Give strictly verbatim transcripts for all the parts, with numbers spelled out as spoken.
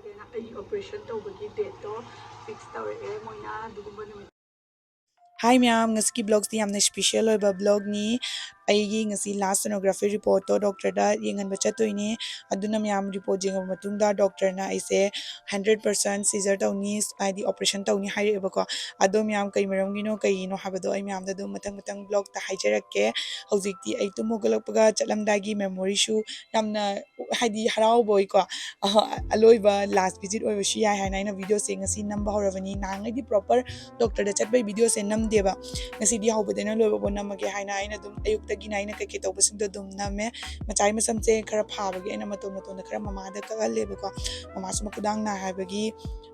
ꯑꯩꯒꯤ ꯑꯣꯄꯔꯦꯁꯟ ꯇꯧꯕꯒꯤ ꯗꯦꯠꯇꯣ ꯐꯤꯛꯁ ꯇꯧꯔꯛꯑꯦ ꯃꯣꯏꯅ꯫ ꯑꯗꯨꯒꯨꯝꯕ ꯅꯨꯃꯤꯠ ꯍꯥꯏ ꯃꯌꯥꯝ, ꯉꯁꯤꯒꯤ ꯕ꯭ꯂꯣꯛꯁꯤ ꯌꯥꯝꯅ ꯁ꯭ꯄꯤꯁꯦꯜ ꯑꯣꯏꯕ ꯕ꯭ꯂꯣꯛꯅꯤ꯫ ꯑꯩꯒꯤ ꯉꯁꯤ ꯂꯥꯁ ꯁꯣꯅꯣꯒ꯭ꯔꯥꯐꯤ ꯔꯤꯄꯣꯔꯠꯇꯣ ꯗꯣꯛꯇꯔꯗ ꯌꯦꯡꯍꯟꯕ ꯆꯠꯇꯣꯏꯅꯦ꯫ ꯑꯗꯨꯅ ꯃꯌꯥꯝ ꯔꯤꯄꯣꯔꯠ ꯌꯦꯡꯉꯕ ꯃꯇꯨꯡꯗ ꯗꯣꯛꯇꯔꯅ ꯑꯩꯁꯦ ꯍꯟꯗ꯭ꯔꯦꯠ ꯄꯥꯔꯁꯦꯟ ꯁꯤꯖꯔ ꯇꯧꯅꯤ, ꯍꯥꯏꯗꯤ ꯑꯣꯄꯔꯦꯁꯟ ꯇꯧꯅꯤ ꯍꯥꯏꯔꯛꯑꯦꯕꯀꯣ꯫ ꯑꯗꯣ ꯃꯌꯥꯝ ꯀꯩ ꯃꯔꯝꯒꯤꯅꯣ ꯀꯩꯒꯤꯅꯣ ꯍꯥꯏꯕꯗꯣ ꯑꯩ ꯃꯌꯥꯝꯗ ꯑꯗꯨꯝ ꯃꯊꯪ ꯃꯊꯪ ꯕ꯭ꯂꯣꯛꯇ ꯍꯥꯏꯖꯔꯛꯀꯦ꯫ ꯍꯧꯖꯤꯛꯇꯤ ꯑꯩ ꯇꯨꯝ ꯍꯧꯒꯠꯂꯛꯄꯒ ꯆꯠꯂꯝꯗꯥꯏꯒꯤ ꯃꯦꯃꯣꯔꯤꯁꯨ ꯌꯥꯝꯅ ꯍꯥꯏꯗꯤ ꯍꯔꯥꯎꯕ ꯑꯣꯏꯀꯣ꯫ ꯑꯍ, ꯑꯂꯣꯏꯕ ꯂꯥꯁ ꯚꯤꯖꯤꯠ ꯑꯣꯏꯕꯁꯨ ꯌꯥꯏ ꯍꯥꯏꯅ ꯑꯩꯅ ꯚꯤꯗꯤꯑꯣꯁꯦ ꯉꯁꯤ ꯅꯝꯕ ꯍꯧꯔꯕꯅꯤ꯫ ꯅꯍꯥꯟꯉꯩꯗꯤ ꯄ꯭ꯔꯣꯄꯔ ꯗꯣꯛꯇꯔꯗ ꯆꯠꯄꯒꯤ ꯚꯤꯗꯤꯑꯣꯁꯦ ꯅꯝꯗꯦꯕ꯫ ꯉꯁꯤꯗꯤ ꯍꯧꯕꯗꯩꯅ ꯂꯣꯏꯕꯐꯥꯎ ꯅꯝꯃꯒꯦ ꯍꯥꯏꯅ ꯑꯩꯅ ꯑꯗꯨꯝ ꯑꯌꯨꯛꯇꯒꯤꯅ ꯑꯩꯅ ꯀꯩꯀꯩ ꯇꯧꯕꯁꯤꯡꯗꯣ ꯑꯗꯨꯝ ꯅꯝꯃꯦ꯫ ꯃꯆꯥꯒꯤ ꯃꯁꯝꯁꯦ ꯈꯔ ꯐꯥꯕꯒꯤ ꯑꯩꯅ ꯃꯇꯣꯟ ꯃꯇꯣꯟꯗ ꯈꯔ ꯃꯃꯥꯗ ꯀꯛꯍꯜꯂꯦꯕꯀꯣ꯫ ꯃꯃꯥꯁꯨ ꯃꯈꯨꯗꯥꯡ ꯅꯥꯏ ꯍꯥꯏꯕꯒꯤ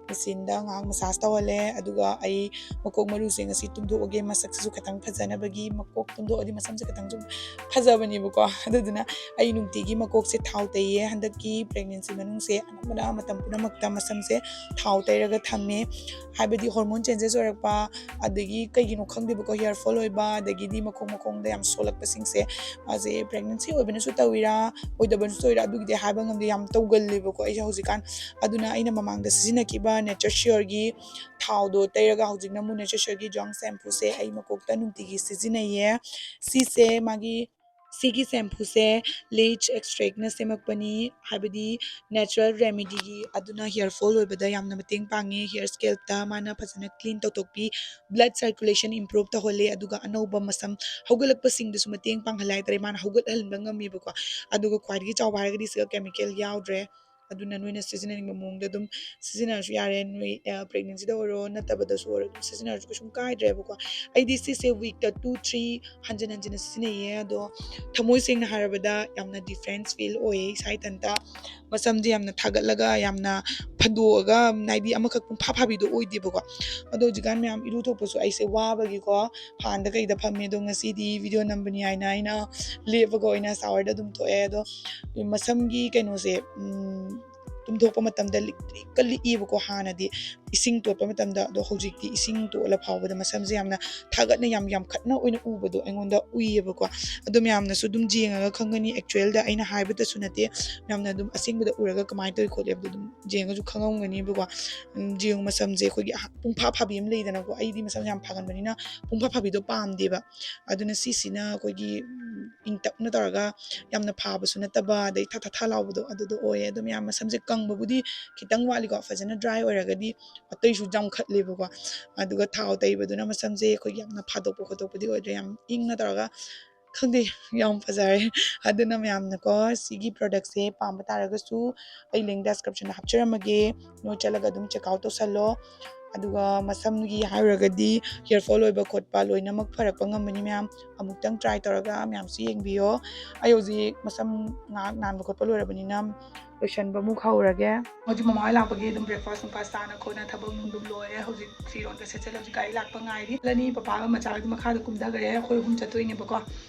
ꯃꯦꯆꯤꯟꯗ ꯉꯥꯏꯍꯥꯛ ꯃꯁꯥꯖ ꯇꯧꯍꯜꯂꯦ꯫ ꯑꯗꯨꯒ ꯑꯩ ꯃꯀꯣꯛ ꯃꯔꯨꯁꯦ ꯉꯁꯤ ꯇꯨꯝꯊꯣꯛꯑꯒꯦ, ꯃꯁꯛꯁꯤꯁꯨ ꯈꯤꯇꯪ ꯐꯖꯅꯕꯒꯤ꯫ ꯃꯀꯣꯛ ꯇꯨꯝꯊꯣꯛꯑꯗꯤ ꯃꯁꯝꯁꯦ ꯈꯤꯇꯪꯁꯨ ꯐꯖꯕꯅꯦꯕꯀꯣ꯫ ꯑꯗꯨꯗꯨꯅ ꯑꯩ ꯅꯨꯡꯇꯤꯒꯤ ꯃꯀꯣꯛꯁꯦ ꯊꯥꯎ ꯇꯩꯌꯦ꯫ ꯍꯟꯗꯛꯀꯤ ꯄ꯭ꯔꯦꯒꯅꯦꯟꯁꯤ ꯃꯅꯨꯡꯁꯦ ꯑꯅꯝꯕꯅ ꯃꯇꯝ ꯄꯨꯝꯅꯃꯛꯇ ꯃꯁꯝꯁꯦ ꯊꯥꯎ ꯇꯩꯔꯒ ꯊꯝꯃꯦ꯫ ꯍꯥꯏꯕꯗꯤ ꯍꯣꯔꯃꯣꯟ ꯆꯦꯟꯖꯦꯁ ꯑꯣꯏꯔꯛꯄ, ꯑꯗꯒꯤ ꯀꯩꯒꯤꯅꯣ ꯈꯪꯗꯦꯕꯀꯣ, ꯍꯤꯌꯔ ꯐꯣꯜ ꯑꯣꯏꯕ, ꯑꯗꯒꯤꯗꯤ ꯃꯈꯣꯡ ꯃꯈꯣꯡꯗ ꯌꯥꯝ ꯁꯣꯛꯂꯛꯄꯁꯤꯡꯁꯦ, ꯃꯥꯁꯦ ꯄ꯭ꯔꯦꯒꯅꯦꯟꯁꯤ ꯑꯣꯏꯕꯅꯁꯨ ꯇꯧꯔꯤꯔꯥ ꯑꯣꯏꯗꯕꯅꯁꯨ ꯇꯧꯔꯤꯔꯥ ꯑꯗꯨꯒꯤꯗꯤ ꯍꯥꯏꯕ ꯉꯝꯗꯦ, ꯌꯥꯝ ꯇꯧꯒꯜꯂꯦꯕꯀꯣ ꯑꯩꯁꯦ ꯍꯧꯖꯤꯛꯀꯥꯟ꯫ ꯑꯗꯨꯅ ꯑꯩꯅ ꯃꯃꯥꯡꯗ ꯁꯤꯖꯤꯟꯅꯈꯤꯕ ꯅꯦꯆꯔ ꯁꯤꯌꯣꯔꯒꯤ ꯊꯥꯎꯗꯣ ꯇꯩꯔꯒ ꯍꯧꯖꯤꯛꯅ ꯑꯃꯨꯛ ꯅꯦꯆꯔ ꯁꯤꯌꯣꯔꯒꯤ ꯖꯣꯡ ꯁꯦꯝꯄꯨꯁꯦ ꯑꯩ ꯃꯀꯣꯛꯇ ꯅꯨꯡꯇꯤꯒꯤ ꯁꯤꯖꯤꯟꯅꯩꯌꯦ꯫ ꯁꯤꯁꯦ ꯃꯥꯒꯤ ꯁꯤꯒꯤ ꯁꯦꯝꯄꯨꯁꯦ ꯂꯤꯆ ꯑꯦꯛꯁꯇ꯭ꯔꯦꯛꯅ ꯁꯦꯝꯃꯛꯄꯅꯤ, ꯍꯥꯏꯕꯗꯤ ꯅꯦꯆꯔꯦꯜ ꯔꯦꯃꯤꯗꯤꯒꯤ꯫ ꯑꯗꯨꯅ ꯍꯤꯌꯔ ꯐꯣꯜ ꯑꯣꯏꯕꯗ ꯌꯥꯝꯅ ꯃꯇꯦꯡ ꯄꯥꯡꯉꯦ꯫ ꯍꯤꯌꯔ ꯁ꯭ꯀꯦꯜꯞꯇ ꯃꯥꯅ ꯐꯖꯅ ꯀ꯭ꯂꯤꯟ ꯇꯧꯊꯣꯛꯄꯤ, ꯕ꯭ꯂꯗ ꯁꯔꯀꯨꯂꯦꯁꯟ ꯏꯝꯄ꯭ꯔꯨꯞ ꯇꯧꯍꯜꯂꯦ, ꯑꯗꯨꯒ ꯑꯅꯧꯕ ꯃꯁꯝ ꯍꯧꯒꯠꯂꯛꯄꯁꯤꯡꯗꯁꯨ ꯃꯇꯦꯡ ꯄꯥꯡꯍꯜꯂꯦ ꯍꯥꯏꯇꯥꯔꯦ꯫ ꯃꯥꯅ ꯍꯧꯒꯠꯍꯟꯕ ꯉꯝꯃꯦꯕꯀꯣ꯫ ꯑꯗꯨꯒ ꯈ꯭ꯋꯥꯏꯗꯒꯤ ꯆꯥꯎꯕ ꯍꯥꯏꯔꯒꯗꯤ ꯁꯤꯒ ꯀꯦꯃꯤꯀꯦꯜ ꯌꯥꯎꯗ꯭ꯔꯦ꯫ ꯑꯗꯨꯅ ꯅꯣꯏꯅ ꯁꯤꯖꯤꯟꯅꯅꯤꯡꯕ ꯃꯑꯣꯡꯗ ꯑꯗꯨꯝ ꯁꯤꯖꯤꯟꯅꯔꯁꯨ ꯌꯥꯔꯦ꯫ ꯅꯣꯏ ꯄ꯭ꯔꯦꯒꯅꯦꯟꯁꯤꯗ ꯑꯣꯏꯔꯣ ꯅꯠꯇꯕꯗꯁꯨ ꯑꯣꯏꯔꯣ ꯑꯗꯨꯝ ꯁꯤꯖꯤꯟꯅꯔꯁꯨ ꯀꯩꯁꯨꯝ ꯀꯥꯏꯗ꯭ꯔꯦꯕꯀꯣ꯫ ꯑꯩꯗꯤ ꯁꯤꯁꯦ ꯋꯤꯛꯇ ꯇꯨ ꯊ꯭ꯔꯤ ꯍꯟꯖꯤꯟ ꯍꯟꯖꯤꯟꯅ ꯁꯤꯖꯤꯟꯅꯩꯌꯦ꯫ ꯑꯗꯣ ꯊꯃꯣꯏ ꯁꯦꯡꯅ ꯍꯥꯏꯔꯕꯗ ꯌꯥꯝꯅ ꯗꯤꯐ꯭ꯔꯦꯟꯁ ꯐꯤꯜ ꯑꯣꯏꯌꯦ ꯏꯁꯥ ꯏꯊꯟꯇ꯫ ꯃꯁꯝꯁꯦ ꯌꯥꯝꯅ ꯊꯥꯒꯠꯂꯒ ꯌꯥꯝꯅ ꯐꯟꯗꯣꯛꯑꯒ, ꯍꯥꯏꯗꯤ ꯑꯃꯈꯛ ꯄꯨꯡꯐꯥ ꯐꯥꯕꯤꯗꯣ ꯑꯣꯏꯗꯦꯕꯀꯣ꯫ ꯑꯗꯣ ꯍꯧꯖꯤꯛꯀꯥꯟ ꯃꯌꯥꯝ ꯏꯔꯨ ꯊꯣꯛꯄꯁꯨ ꯑꯩꯁꯦ ꯋꯥꯕꯒꯤꯀꯣ ꯐꯥꯟꯗ ꯀꯩꯗ ꯐꯝꯃꯦ꯫ ꯑꯗꯣ ꯉꯁꯤꯗꯤ ꯚꯤꯗꯤꯑꯣ ꯅꯝꯕꯅꯤ ꯍꯥꯏꯅ ꯑꯩꯅ ꯂꯦꯞꯄꯒ ꯑꯣꯏꯅ ꯁꯥꯋꯔꯗ ꯑꯗꯨꯝ ꯊꯣꯛꯑꯦ꯫ ꯑꯗꯣ ꯃꯁꯝꯒꯤ ꯀꯩꯅꯣꯁꯦ, ꯎꯝ, ꯇꯨꯝꯊꯣꯛꯄ ꯃꯇꯝꯗ ꯂꯤꯛ ꯂꯤꯛꯀ ꯂꯤꯛꯏꯕꯀꯣ ꯍꯥꯟꯅꯗꯤ꯫ ꯏꯁꯤꯡ ꯇꯣꯠꯄ ꯃꯇꯝꯗ, ꯑꯗꯣ ꯍꯧꯖꯤꯛꯇꯤ ꯏꯁꯤꯡ ꯇꯣꯠꯂ ꯐꯥꯎꯕꯗ ꯃꯁꯝꯁꯦ ꯌꯥꯝꯅ ꯊꯥꯒꯠꯅ ꯌꯥꯝ ꯌꯥꯝꯈꯠꯅ ꯑꯣꯏꯅ ꯎꯕꯗꯣ ꯑꯩꯉꯣꯟꯗ ꯎꯏꯌꯦꯕꯀꯣ꯫ ꯑꯗꯣ ꯃꯌꯥꯝꯅꯁꯨ ꯑꯗꯨꯝ ꯌꯦꯡꯉꯒ ꯈꯪꯒꯅꯤ, actualꯗ ꯑꯩꯅ ꯍꯥꯏꯕꯗꯁꯨ ꯅꯠꯇꯦ, ꯃꯌꯥꯝꯅ ꯑꯗꯨꯝ ꯑꯁꯦꯡꯕꯗ ꯎꯔꯒ ꯀꯃꯥꯏꯅ ꯇꯧꯏ ꯈꯣꯠꯂꯤ ꯍꯥꯏꯕꯗꯣ ꯑꯗꯨꯝ ꯌꯦꯡꯉꯒꯁꯨ ꯈꯪꯉꯝꯒꯅꯤꯕꯀꯣ꯫ ꯎꯝ, ꯌꯦꯡꯉꯨ, ꯃꯁꯝꯁꯦ ꯑꯩꯈꯣꯏꯒꯤ ꯑꯍ-, ꯄꯨꯡꯐꯥ ꯐꯥꯕꯤ ꯑꯃ ꯂꯩꯗꯅꯀꯣ, ꯑꯩꯗꯤ ꯃꯁꯝ ꯌꯥꯝ ꯐꯥꯒꯟꯕꯅꯤꯅ ꯄꯨꯡꯐꯥ ꯐꯥꯕꯤꯗꯣ ꯄꯥꯝꯗꯦꯕ꯫ ꯑꯗꯨꯅ ꯁꯤꯁꯤꯅ ꯑꯩꯈꯣꯏꯒꯤ, ꯎꯝ, ꯏꯪꯇꯞꯅ ꯇꯧꯔꯒ ꯌꯥꯝꯅ ꯐꯥꯕꯁꯨ ꯅꯠꯇꯕ, ꯑꯗꯩ ꯊꯥ ꯊꯥ ꯊꯥ ꯂꯥꯎꯕꯗꯣ ꯑꯗꯨꯗꯣ ꯑꯣꯏꯌꯦ꯫ ꯑꯗꯣ ꯃꯌꯥꯝ ꯃꯁꯝꯁꯦ ꯀꯪꯕꯕꯨꯗꯤ ꯈꯤꯇꯪ ꯋꯥꯠꯂꯤꯀꯣ, ꯐꯖꯅ dry ꯑꯣꯏꯔꯒꯗꯤ ꯑꯇꯩꯁꯨ ꯌꯥꯝꯈꯠꯂꯦꯕꯀꯣ꯫ ꯑꯗꯨꯒ ꯊꯥꯎ ꯇꯩꯕꯗꯨꯅ ꯃꯁꯝꯁꯦ ꯑꯩꯈꯣꯏꯒꯤ ꯌꯥꯝꯅ ꯐꯥꯗꯣꯛꯄ ꯈꯣꯠꯇꯣꯛꯄꯗꯤ ꯑꯣꯏꯗ꯭ꯔꯦ, ꯌꯥꯝ ꯏꯪꯅ ꯇꯧꯔꯒ, ꯈꯪꯗꯦ, ꯌꯥꯝ ꯐꯖꯔꯦ꯫ ꯑꯗꯨꯅ ꯃꯌꯥꯝꯅꯀꯣ ꯁꯤꯒꯤ productꯁꯦ ꯄꯥꯝꯕ ꯇꯥꯔꯒꯁꯨ ꯑꯩ link descriptionꯗ ꯍꯥꯞꯆꯔꯝꯃꯒꯦ, ꯅꯣꯏ ꯆꯠꯂꯒ ꯑꯗꯨꯝ check out ꯇꯧꯁꯜꯂꯣ꯫ ꯑꯗꯨꯒ ꯃꯁꯝꯒꯤ ꯍꯥꯏꯔꯨꯔꯒꯗꯤ hair fall ꯑꯣꯏꯕ ꯈꯣꯠꯄ ꯂꯣꯏꯅꯃꯛ ꯐꯔꯛꯄ ꯉꯝꯕꯅꯤ ꯃꯌꯥꯝ꯫ ꯑꯃꯨꯛꯇꯪ try ꯇꯧꯔꯒ ꯃꯌꯥꯝꯁꯨ ꯌꯦꯡꯕꯤꯌꯣ꯫ ꯑꯩ ꯍꯧꯖꯤꯛ ꯃꯁꯝ ꯉꯥꯏꯍꯥꯛ ꯅꯥꯟꯕ ꯈꯣꯠꯄ ꯂꯣꯏꯔꯕꯅꯤꯅ ꯂꯣꯏꯁꯟꯕ ꯑꯃꯨꯛ ꯍꯧꯔꯒꯦ꯫ ꯍꯧꯖꯤꯛ ꯃꯃꯥ ꯍꯣꯏ ꯂꯥꯛꯄꯒꯤ ꯑꯗꯨꯝ breakfast ꯅꯨꯡꯐꯥꯁ ꯆꯥꯅ ꯈꯣꯠꯅ ꯊꯕꯛ ꯅꯨꯡ ꯑꯗꯨꯝ ꯂꯣꯏꯔꯦ꯫ ꯍꯧꯖꯤꯛ ꯐꯤꯔꯣꯟꯒ ꯁꯦꯠꯆꯜꯂꯦ꯫ ꯍꯧꯖꯤꯛ ꯒꯥꯔꯤ ꯂꯥꯛꯄ ꯉꯥꯏꯔꯤ꯫ ꯆꯠꯂꯅꯤ, ꯄꯄꯥꯒ ꯃꯆꯥꯒꯗꯤ ꯃꯈꯥꯗ ꯀꯨꯝꯊꯈ꯭ꯔꯦ꯫ ꯑꯩꯈꯣꯏ ꯑꯍꯨꯝ ꯆꯠꯇꯣꯏꯅꯦꯕꯀꯣ꯫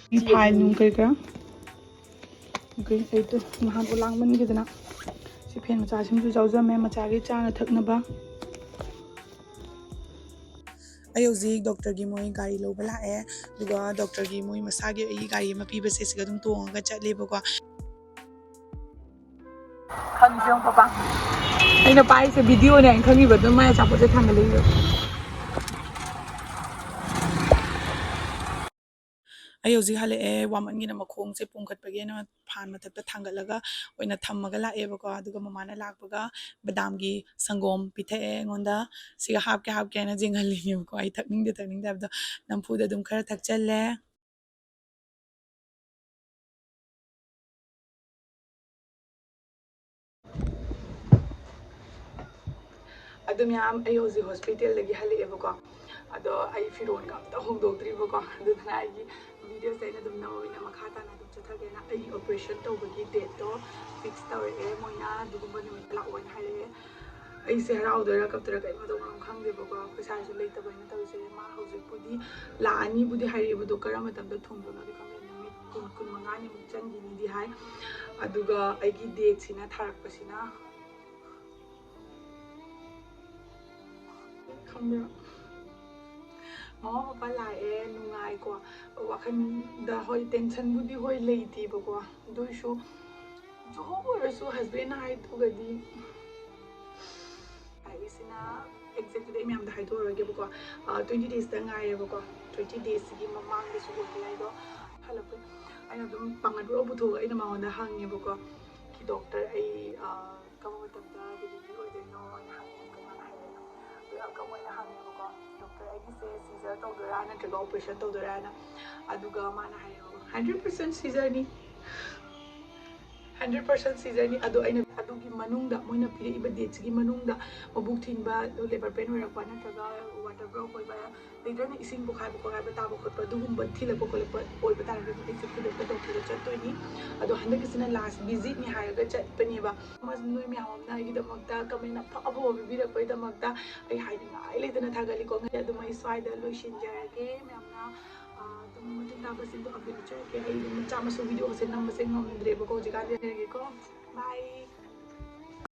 File ꯅꯨꯡ ꯀꯔꯤ ꯀꯔꯥ, okay, ꯑꯩꯗꯣ ꯅꯍꯥꯟ ꯂꯥꯡꯃꯟꯈꯤꯗꯅ ꯁꯤ fan ꯃꯆꯥꯁꯤꯃꯁꯨ ꯌꯥꯎꯖꯔꯝꯃꯦ, ꯃꯆꯥꯒꯤ ꯆꯥꯅ ꯊꯛꯅꯕ꯫ ꯑꯩ ꯍꯧꯖꯤꯛ doctorꯒꯤ ꯃꯣꯏ ꯒꯥꯔꯤ ꯂꯧꯕ ꯂꯥꯛꯑꯦ, ꯑꯗꯨꯒ doctorꯒꯤ ꯃꯣꯏ ꯃꯁꯥꯒꯤ ꯑꯩꯒꯤ ꯒꯥꯔꯤ ꯑꯃ ꯄꯤꯕꯁꯦ ꯁꯤꯒ ꯑꯗꯨꯝ ꯇꯣꯡꯉꯒ ꯆꯠꯂꯦꯕꯀꯣ꯫ ꯈꯪꯉꯤꯁꯦ ꯌꯦꯡꯉꯨ ꯄꯄꯥ꯫ ꯑꯩꯅ ꯄꯥꯏꯔꯤꯁꯦ videoꯅꯦ ꯍꯥꯏꯅ ꯈꯪꯉꯤꯕ, ꯑꯗꯨꯝ ꯃꯥꯏ ꯑꯆꯥꯄꯣꯠꯁꯦ ꯊꯥꯡꯒꯠꯂꯛꯏꯕ꯫ ꯑꯩ ꯍꯧꯖꯤꯛ ꯍꯜꯂꯛꯑꯦ, ꯋꯥꯃꯟꯒꯤꯅ ꯃꯈꯣꯡꯁꯦ ꯄꯣꯝꯈꯠꯄꯒꯤ ꯑꯩꯅ fan ꯃꯊꯛꯇ ꯊꯥꯡꯒꯠꯂꯒ ꯑꯣꯏꯅ ꯊꯝꯃꯒ ꯂꯥꯛꯑꯦꯕꯀꯣ꯫ ꯑꯗꯨꯒ ꯃꯃꯥꯅ ꯂꯥꯛꯄꯒ ꯕꯗꯥꯝꯒꯤ ꯁꯪꯒꯣꯝ ꯄꯤꯊꯛꯑꯦ ꯑꯩꯉꯣꯟꯗ꯫ ꯁꯤꯒ ꯍꯥꯞꯀꯦ ꯍꯥꯞꯀꯦ ꯍꯥꯏꯅ ꯌꯦꯡꯍꯜꯂꯤꯅꯦꯕꯀꯣ꯫ ꯑꯩ ꯊꯛꯅꯤꯡꯗꯦ ꯊꯛꯅꯤꯡꯗꯦ ꯍꯥꯏꯕꯗꯣ ꯅꯝꯐꯨꯗ ꯑꯗꯨꯝ ꯈꯔ ꯊꯛꯆꯜꯂꯦ꯫ ꯑꯗꯨ ꯃꯌꯥꯝ, ꯑꯩ ꯍꯧꯖꯤꯛ hospitalꯗꯒꯤ ꯍꯜꯂꯛꯑꯦꯕꯀꯣ꯫ ꯑꯗꯣ ꯑꯩ ꯐꯤꯔꯣꯟꯒ ꯑꯝꯇ ꯍꯣꯡꯗꯣꯛꯇ꯭ꯔꯤꯕꯀꯣ꯫ ꯑꯗꯨꯗꯨꯅ ꯑꯩꯒꯤ videoꯁꯦ ꯑꯩꯅ ꯑꯗꯨꯝ ꯅꯝꯃꯃꯤꯅ ꯃꯈꯥ ꯇꯥꯅ ꯑꯗꯨꯝ ꯆꯠꯊꯒꯦꯅ꯫ ꯑꯩꯒꯤ operation ꯇꯧꯕꯒꯤ dateꯇꯣ fix ꯇꯧꯔꯛꯑꯦ ꯃꯣꯏꯅ꯫ ꯑꯗꯨꯒꯨꯝꯕ ꯅꯨꯃꯤꯠ ꯂꯥꯛꯑꯣꯅ ꯍꯥꯏꯔꯛꯑꯦ꯫ ꯑꯩꯁꯦ ꯍꯔꯥꯎꯗꯣꯏꯔꯥ ꯀꯞꯇꯣꯏꯔꯥ ꯀꯔꯤꯝ ꯇꯧꯐꯝ ꯈꯪꯗꯦꯕꯀꯣ꯫ ꯄꯩꯁꯥꯁꯨ ꯂꯩꯇꯕꯅꯤꯅ ꯇꯧꯔꯤꯁꯦ꯫ ꯃꯥ ꯍꯧꯖꯤꯛꯄꯨꯗꯤ ꯂꯥꯛꯑꯅꯤꯕꯨꯗꯤ ꯍꯥꯏꯔꯛꯑꯦꯕ, ꯑꯗꯣ ꯀꯔꯝꯕ ꯃꯇꯝꯗ ꯊꯨꯡꯗꯣꯏꯅꯣꯗꯤ ꯈꯪꯗꯦ꯫ ꯅꯨꯃꯤꯠ ꯀꯨꯟ, ꯀꯨꯟꯃꯉꯥꯅꯤꯃꯨꯛ ꯆꯪꯈꯤꯅꯤꯗꯤ ꯍꯥꯏ꯫ ꯑꯗꯨꯒ ꯑꯩꯒꯤ dateꯁꯤꯅ ꯊꯥꯔꯛꯄꯁꯤꯅ ꯈꯪꯕ꯭ꯔꯥ? ꯃꯃꯥ ꯄꯄꯥ ꯂꯥꯛꯑꯦ, ꯅꯨꯡꯉꯥꯏꯀꯣ꯫ ꯋꯥꯈꯜꯗ ꯍꯣꯏ, ꯇꯦꯟꯁꯟꯕꯨꯗꯤ ꯍꯣꯏ ꯂꯩꯇꯦꯕꯀꯣ, ꯑꯗꯨ ꯑꯣꯏꯔꯁꯨ ꯖꯣꯕ ꯑꯣꯏꯔꯁꯨ ꯍꯁꯕꯦꯟꯅ ꯍꯥꯏꯗꯨꯒꯗꯤ꯫ ꯑꯩꯁꯤꯅ ꯑꯦꯛꯖꯦꯛꯇꯨꯗꯤ ꯑꯩ ꯃꯌꯥꯝꯗ ꯍꯥꯏꯗꯣꯛꯑꯔꯣꯏꯒꯦꯕꯀꯣ꯫ ꯇ꯭ꯋꯦꯟꯇꯤ ꯗꯦꯖꯇ ꯉꯥꯏꯔꯦꯕꯀꯣ꯫ ꯇ꯭ꯋꯦꯟꯇꯤ ꯗꯦꯖꯁꯤꯒꯤ ꯃꯃꯥꯡꯗꯁꯨ ꯑꯣꯏꯕ ꯌꯥꯏꯗꯣ꯫ ꯍꯜꯂꯛꯄ ꯑꯩꯅ ꯑꯗꯨꯝ ꯄꯥꯡꯒꯜ ꯄꯨꯔꯥ ꯄꯨꯊꯣꯛꯑꯒ ꯑꯩꯅ ꯃꯉꯣꯟꯗ ꯍꯪꯉꯦꯕꯀꯣ, "ꯗꯣꯛꯇꯔ, ꯑꯩ, ꯑ, ꯀꯔꯝꯕ ꯃꯇꯝꯗ ꯗꯤꯂꯤꯚꯔꯤ ꯑꯣꯏꯗꯣꯏꯅꯣ?" ꯍꯥꯏꯅ ꯍꯪꯉꯦ꯫ ꯀꯃꯥꯏꯅ ꯍꯥꯏꯔꯤꯅꯣ? ꯑꯗꯨꯒ ꯃꯣꯏꯅ ꯍꯪꯉꯦꯕꯀꯣ, "ꯗꯣꯛꯇꯔ, ꯑꯩꯒꯤꯁꯦ ꯁꯤꯖꯔ ꯇꯧꯗꯣꯏꯔꯥ ꯅꯠꯇ꯭ꯔꯒ ꯑꯣꯄꯔꯦꯁꯟ ꯇꯧꯗꯣꯏꯔꯥ?" ꯍꯥꯏꯅ꯫ ꯑꯗꯨꯒ ꯃꯥꯅ ꯍꯥꯏꯔꯦꯕꯀꯣ, "ꯍꯟꯗ꯭ꯔꯦꯠ ꯄꯥꯔꯁꯦꯟ ꯁꯤꯖꯔꯅꯤ, ꯍꯟꯗ꯭ꯔꯦꯠ ꯄꯥꯔꯁꯦꯟ ꯁꯤꯖꯔꯅꯤ꯫ ꯑꯗꯣ ꯑꯩꯅ ꯑꯗꯨꯒꯤ ꯃꯅꯨꯡꯗ, ꯃꯣꯏꯅ ꯄꯤꯔꯛꯏꯕ ꯗꯦꯠꯁꯤꯒꯤ ꯃꯅꯨꯡꯗ ꯃꯕꯨꯛ ꯊꯤꯟꯕ, ꯂꯦꯕꯔ ꯄꯦꯟ ꯑꯣꯏꯔꯛꯄ ꯅꯠꯇ꯭ꯔꯒ ꯋꯥꯇꯔ ꯕ꯭ꯂꯣꯛ ꯑꯣꯏꯕ, ꯂꯩꯗꯅ, ꯏꯁꯤꯡ ꯄꯣꯈꯥꯏꯕ ꯈꯣꯠꯈꯥꯏꯕ ꯇꯥꯕ ꯈꯣꯠꯄ, ꯑꯗꯨꯒꯨꯝꯕ ꯊꯤꯜꯂꯛꯄ ꯈꯣꯠꯂꯛꯄ ꯑꯣꯏꯕ ꯇꯥꯔꯒꯗꯤ ꯑꯩꯁꯦ ꯈꯨꯗꯛꯇ ꯗꯣꯛꯇꯔꯗ ꯆꯠꯇꯣꯏꯅꯤ꯫ ꯑꯗꯣ ꯍꯟꯗꯛꯀꯤꯁꯤꯅ ꯂꯥꯁ ꯚꯤꯖꯤꯠꯅꯤ ꯍꯥꯏꯔꯒ ꯆꯠꯄꯅꯦꯕ꯫ ꯃꯥꯁꯨ ꯅꯣꯏ ꯃꯌꯥꯝ ꯑꯃꯅ ꯑꯩꯒꯤꯗꯃꯛꯇ ꯀꯃꯦꯟ ꯑꯐ ꯑꯐꯕ ꯄꯤꯕꯤꯔꯛꯄꯒꯤꯗꯃꯛꯇ ꯑꯩ ꯍꯥꯏꯅꯤꯡꯉꯥꯏ ꯂꯩꯇꯅ ꯊꯥꯒꯠꯂꯤꯀꯣ꯫ ꯉꯁꯤ ꯑꯗꯨꯝ ꯑꯩ ꯁ꯭ꯋꯥꯏꯗ ꯂꯣꯏꯁꯤꯟꯖꯔꯒꯦ꯫ ꯃꯌꯥꯝꯅ, ꯑ, ꯑꯗꯨꯝ ꯃꯇꯨꯡ ꯇꯥꯕꯁꯤꯡꯗꯣ ꯑꯞꯗꯦꯠ ꯄꯤꯖꯔꯛꯀꯦ꯫ ꯑꯩ ꯑꯗꯨꯝ ꯃꯆꯥ ꯃꯁꯨ ꯚꯤꯗꯤꯑꯣꯁꯦ ꯅꯝꯕꯁꯦ ꯉꯝꯗ꯭ꯔꯦꯕꯀꯣ ꯍꯧꯖꯤꯛꯀꯥꯟꯗꯤ꯫ ꯂꯩꯔꯒꯦꯀꯣ꯫ ꯕꯥꯏ꯫